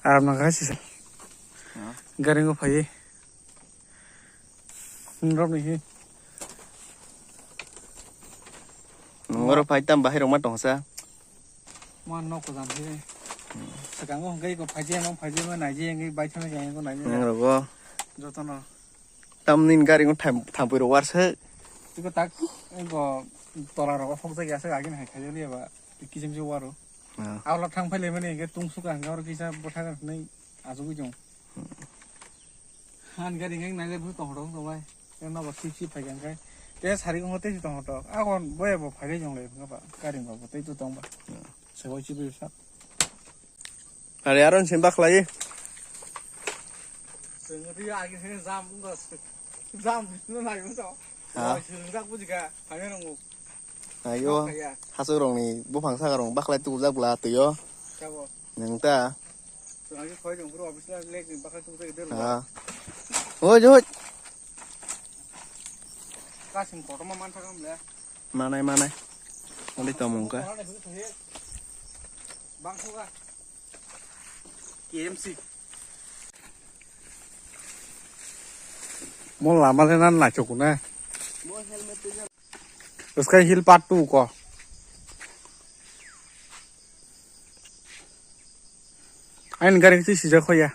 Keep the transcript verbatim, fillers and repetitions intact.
Aram nang kha sisa. Ha? Gari ngo phai. Nrok ni hi. Ngoro phai tam bahai rok ma tong sa. Ma nok ko jam hi. Sekango hingke ko phai je, mang phai je, ma nai je, hingke bai thang je, ko nai je. Nang rogo. Jotono. Tamni gari ngo tham, thampui rok war se. Tiko tak, ko tola rok phok jagya se agin hai khai liya ba. Kiching se waro. Ah. Awla thang phai le mani hingke tung suka hingke oro kisa bwtha nai asugui jong. Han gari hingke nai le bu tong horo tong bai. Te nobo sip sip phai hingke. Te sari gongo te tong horo. Agon boya bo phai le jong le ba gari bo tei tu tong ba. Ah. Sebo chi bi sa. Are aron sim bakhlai. Sengri agi sengri jam ungos. Jam no nai ungos. Ha? Sengri jak bujiga. Phai nang. Ayo, Kaya. Hasuk rokni buphang saka rok baklai tubujak bwla twi o. Sabo. Nwng ta. Chwng khe khoi jong bro office la lek ni baklai tubujak de. Ha. Oi, oi. Kasim kotorma man thangam le. Manai, manai. Uli tomung ka. Bang suka. K M C. Mo lama le nan na chukuna. Mo helmet te Sky Hill Part two ko. Ain gari si sijak khoya.